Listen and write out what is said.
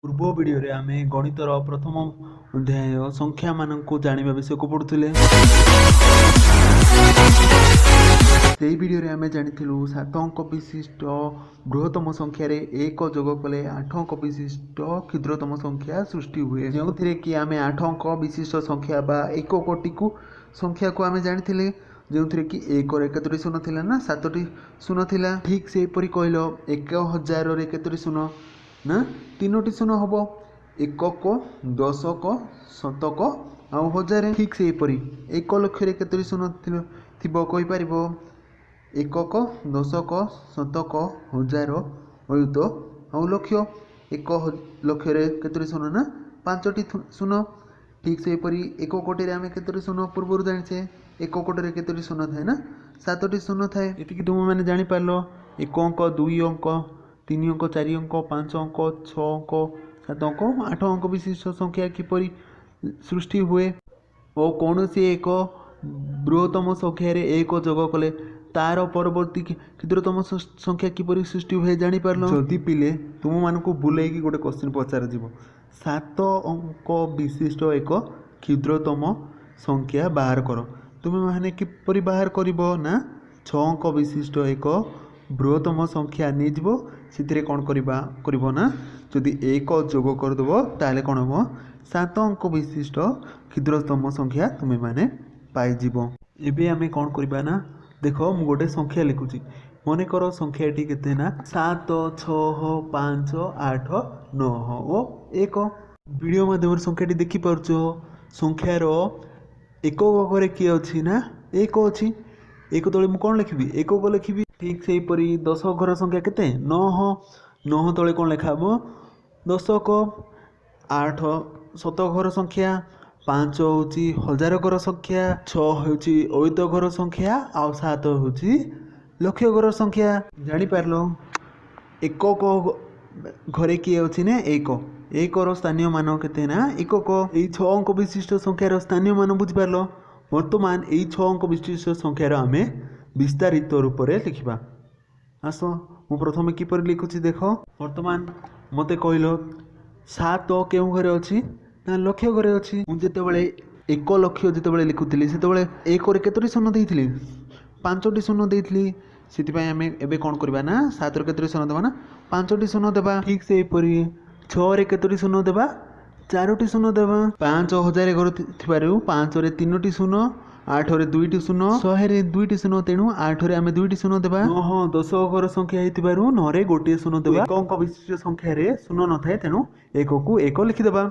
ପୂର୍ବ ଭିଡ଼ିଓରେ ଆମେ ଗଣିତର ପ୍ରଥମ ଅଧ୍ୟାୟ ସଂଖ୍ୟାମାନଙ୍କୁ ଜାଣିବା ବିଷୟକୁ ପଢ଼ୁଥିଲେ। ସେହି ଭିଡ଼ିଓରେ ଆମେ ଜାଣିଥିଲୁ, 7 ଅଙ୍କ ବିଶିଷ୍ଟ ବୃହତ୍ତମ ସଂଖ୍ୟାରେ 1 ଯୋଗ କଲେ 8 ଅଙ୍କ ବିଶିଷ୍ଟ କ୍ଷୁଦ୍ରତମ ସଂଖ୍ୟା ସୃଷ୍ଟି ହୁଏ, ଯେଉଁଥିରେ କି ଆମେ 8 ଅଙ୍କ ବିଶିଷ୍ଟ ସଂଖ୍ୟା ବା 1 କୋଟିକୁ ସଂଖ୍ୟାକୁ ଆମେ ଜାଣିଥିଲେ, ଯେଉଁଥିରେ କି 1ରେ କେତୋଟି ଶୂନ ଥିଲା ନା 7ଟି ଶୂନ ଥିଲା। ଠିକ୍ ସେହିପରି କହିଲ, 1000ରେ କେତୋଟି ଶୂନ ନା 3ଟି ଶୂନ ହେବ, ଏକକ, ଦଶକ, ଶତକ ଆଉ ହଜାରେ। ଠିକ୍ ସେହିପରି 1 ଲକ୍ଷରେ କେତୋଟି ଶୂନ ଥିବ କହିପାରିବ? ଏକକ, ଦଶକ, ଶତକ, ହଜାର, ଅୟୁତ ଆଉ ଲକ୍ଷ। 1 ଲକ୍ଷରେ କେତୋଟି ଶୂନ ନା 5ଟି ଶୂନ। ଠିକ୍ ସେହିପରି 1 କୋଟିରେ ଆମେ କେତୋଟି ଶୂନ ପୂର୍ବରୁ ଜାଣିଛେ? 1 କୋଟିରେ କେତୋଟି ଶୂନ ଥାଏ ନା 7ଟି ଶୂନ ଥାଏ। ଏତିକି ତୁମେମାନେ ଜାଣିପାରିଲ, 1 ଅଙ୍କ, 2 ଅଙ୍କ, 3 ଅଙ୍କ, 4 ଅଙ୍କ, 5 ଅଙ୍କ, 6 ଅଙ୍କ, 7 ଅଙ୍କ, 8 ଅଙ୍କ ବିଶିଷ୍ଟ ସଂଖ୍ୟା କିପରି ସୃଷ୍ଟି ହୁଏ ଓ କୌଣସି ଏକ ବୃହତ୍ତମ ସଂଖ୍ୟାରେ 1 ଯୋଗ କଲେ ତାର ପରବର୍ତ୍ତୀ କ୍ଷୁଦ୍ରତମ ସଂଖ୍ୟା କିପରି ସୃଷ୍ଟି ହୁଏ ଜାଣିପାରିଲ। ଯଦି ପିଲେ ତୁମମାନଙ୍କୁ ବୁଲେଇକି ଗୋଟେ କ୍ୱେଶ୍ଚିନ୍ ପଚରାଯିବ, 7 ଅଙ୍କ ବିଶିଷ୍ଟ ଏକ କ୍ଷୁଦ୍ରତମ ସଂଖ୍ୟା ବାହାର କର, ତୁମେମାନେ କିପରି ବାହାର କରିବ ନା 6 ଅଙ୍କ ବିଶିଷ୍ଟ ଏକ ବୃହତ୍ତମ ସଂଖ୍ୟା ନେଇଯିବ, ସେଥିରେ କ'ଣ କରିବ ନା ଯଦି 1 ଯୋଗ କରିଦେବ ତାହେଲେ କ'ଣ ହେବ, 7 ଅଙ୍କ ବିଶିଷ୍ଟ କ୍ଷୁଦ୍ରତମ ସଂଖ୍ୟା ତୁମେମାନେ ପାଇଯିବ। ଏବେ ଆମେ କ'ଣ କରିବା ନା ଦେଖ, ମୁଁ ଗୋଟେ ସଂଖ୍ୟା ଲେଖୁଛି। ମନେକର ସଂଖ୍ୟାଟି କେତେ ନା 7, 6, 5, 8, 9 ଓ 1। ଭିଡ଼ିଓ ମାଧ୍ୟମରେ ସଂଖ୍ୟାଟି ଦେଖିପାରୁଛ। ସଂଖ୍ୟାର ଏକକ ଘରେ କିଏ ଅଛି ନା 1 ଅଛି। 1 ତଳେ ମୁଁ କ'ଣ ଲେଖିବି? ଏକକ ଲେଖିବି। ଠିକ୍ ସେହିପରି ଦଶକ ଘର ସଂଖ୍ୟା କେତେ? 9। 9 ତଳେ କ'ଣ ଲେଖା ହେବ? ଦଶକ। 8 ଶତକ ଘର ସଂଖ୍ୟା, 5 ହେଉଛି ହଜାର ଘର ସଂଖ୍ୟା, 6 ହେଉଛି ଅୟୁତ ଘର ସଂଖ୍ୟା ଆଉ 7 ହେଉଛି ଲକ୍ଷ ଘର ସଂଖ୍ୟା। ଜାଣିପାରିଲ, ଏକକ ଘରେ କିଏ ଅଛି ନା 1। 1ର ସ୍ଥାନୀୟ ମାନ କେତେ ନା ଏକକ। ଏଇ 6 ଅଙ୍କ ବିଶିଷ୍ଟ ସଂଖ୍ୟାର ସ୍ଥାନୀୟ ମାନ ବୁଝିପାରିଲ। ବର୍ତ୍ତମାନ ଏଇ 6 ଅଙ୍କ ବିଶିଷ୍ଟ ସଂଖ୍ୟାର ଆମେ ବିସ୍ତାରିତ ରୂପରେ ଲେଖିବା। ଆସ, ମୁଁ ପ୍ରଥମେ କିପରି ଲେଖୁଛି ଦେଖ। ବର୍ତ୍ତମାନ ମୋତେ କହିଲ, 7 କେଉଁ ଘରେ ଅଛି ନା ଲକ୍ଷ ଘରେ ଅଛି। ମୁଁ ଯେତେବେଳେ 1 ଲକ୍ଷ ଯେତେବେଳେ ଲେଖୁଥିଲି ସେତେବେଳେ 1ରେ କେତୋଟି ଶୂନ ଦେଇଥିଲି? 5ଟି ଶୂନ ଦେଇଥିଲି। ସେଥିପାଇଁ ଆମେ ଏବେ କ'ଣ କରିବା ନା 7ରେ କେତୋଟି ଶୂନ ଦେବା ନା 5ଟି ଶୂନ ଦେବା। ଠିକ୍ ସେହିପରି 6ରେ କେତୋଟି ଶୂନ ଦେବା? 4ଟି ଶୂନ ଦେବା। 5 ହଜାର ଘର ଥିବାରୁ 5ରେ 3ଟି ଶୂନ, 8ରେ 2ଟି ଶୂନ, 100ରେ 2ଟି ଶୂନ, ତେଣୁ 8ରେ ଆମେ 2ଟି ଶୂନ ଦେବା। 9 ଦଶକ ଘର ସଂଖ୍ୟା ହେଇଥିବାରୁ 9ରେ 1 ଶୂନ ଦେବା। ଏକ ଅଙ୍କ ବିଶିଷ୍ଟ ସଂଖ୍ୟାରେ ଶୂନ ନଥାଏ, ତେଣୁ 1କୁ 1 ଲେଖିଦେବା।